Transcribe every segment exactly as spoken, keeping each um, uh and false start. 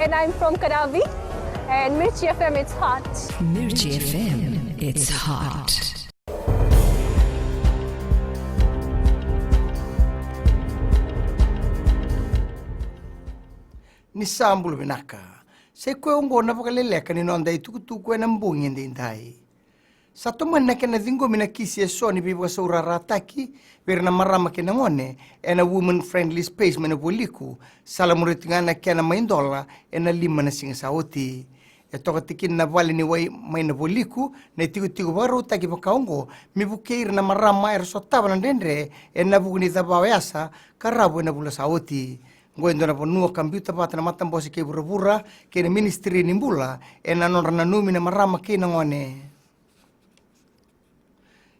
And I'm from Kadavi, and Mirchi F M, it's hot. Mirchi F M, it's hot. Ni sa bula vinaka. Sa i koya oqo na vakaleleka ni noda itukutuku ena bogi edaidai. Sa tomani na kena ciqomi na kisi eso ni veivakasaurarataki vei ira na marama kei na gone ena Women Friendly Space mai na Vualiku, salamuria tiko ga na kena mai dola ena lima na siga sa oti. E toka tiko kina na vale ni wai mai na Vualiku na itikotiko vakarautaki vaka oqo me vukei ira na marama era sotava na dredre ena vuku ni cava o yasa ka ravu ena vula sa oti. Oqo e dua na vanua ka biuta vata na matabose kei vuravura kei na ministry ni bula ena nodra nanumi na marama kei na gone.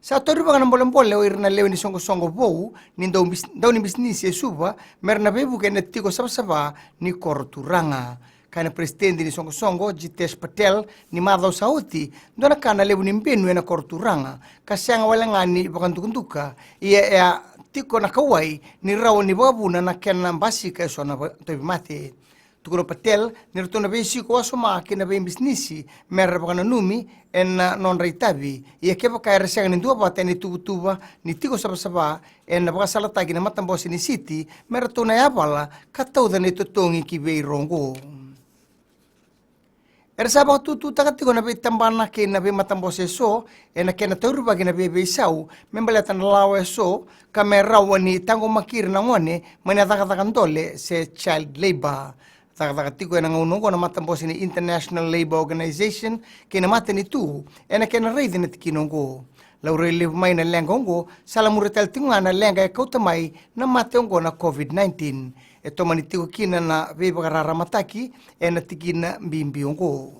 Sa taurivaka na bolebole o ira na lewe ni soqosoqo vou ni dau bis-, dau ni bisinisi e Suva me ra na veivuke ena tiko savasava ni koro turaga. Kaya na peresitedi ni soqosoqo, Jitesh Patel, ni macawa sa oti, dua na ka na levu ni benu ena koro turaga ka sega wale ga ni vakadukaduka, ia e a tiko na kauwai ni rawa ni vakavuna na kena basika eso na va-, tauvimate. Tukuna o Patel ni ratou na veisiko wasoma kei na veibisinisi me ra vakananumi ena nodra itavi, ia kevaka era sega ni duavata ena ituvatuva ni tiko savasava, ena vakasalataki na matabose ni siti me ratou na yavala ka tauca na itotogi ki vei ira oqo. Era sa vakatututaka tiko na veitabana kei na veimatabose eso ena kena taurivaki na veiveisau me baleta na lawa eso ka me rawa ni taqomaki ira na gone mai na cakacaka dole se child labour. Cakacaka tiko ena gauna oqo na matabose ni International Labour Organization kei na matanitu ena kena raici na tikina oqo. Laurai levu mai na leqa oqo, salamuria tale tiko ga na leqa e kauta mai na mate oqo na COVID nineteen. E tomani tiko kina na veivakararamataki ena tikina bibi oqo.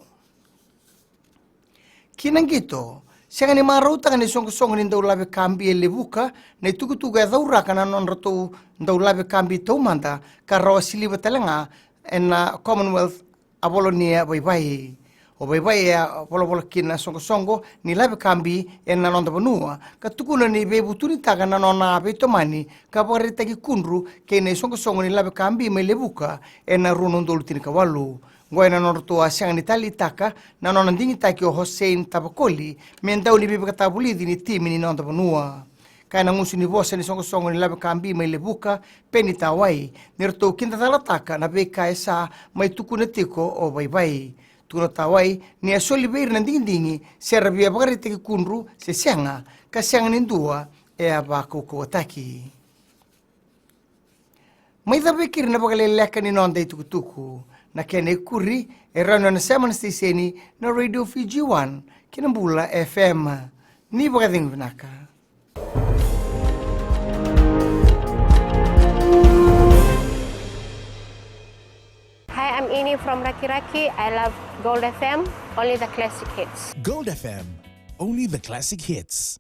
Ki na qito, sega ni marautaka na isoqosoqo ni dau lave ka bi e Levuka na itukutuku e cauraka na nodratou dau lave ka bi taumada ka rawa siliva tale ga ena Commonwealth a Volonia Vaivai. O Vaivai e a volavola kina na soqosoqo ni lave ka bi ena noda vanua ka tukuna ni veivutunitaka na nona veitomani ka vakaraitaki kudru kei na isoqosoqo ni lave ka bi mai Levuka ena rua na udolu tinikawalu. Oqo ena nodratou a sega ni taleitaka na nona digitaki o Hossein Tavakoli me dau ni veivakatavulici ni timi ni noda vanua. Kaya na gusu ni vosa ni soqosoqo ni lave ka bi mai Levuka, Peni Tawai, ni ratou kidacalataka na veika e sa mai tukuna tiko o Vaivai. Tukuna o Tawai ni a soli vei ira na digidigi se ra via vakaraitaki kudru se sega, ka sega ni dua e a vakaukauwataki. Mai cava e keri na vakaleleka ni noda itukutuku. Na kena ikuri e rawa ni o na sema na siteseni na Radio Fiji One kei na Bula F M. Ni vakacegu vinaka. Hi, I'm Ini from Rakiraki. I love Gold F M, only the classic hits. Gold F M, only the classic hits.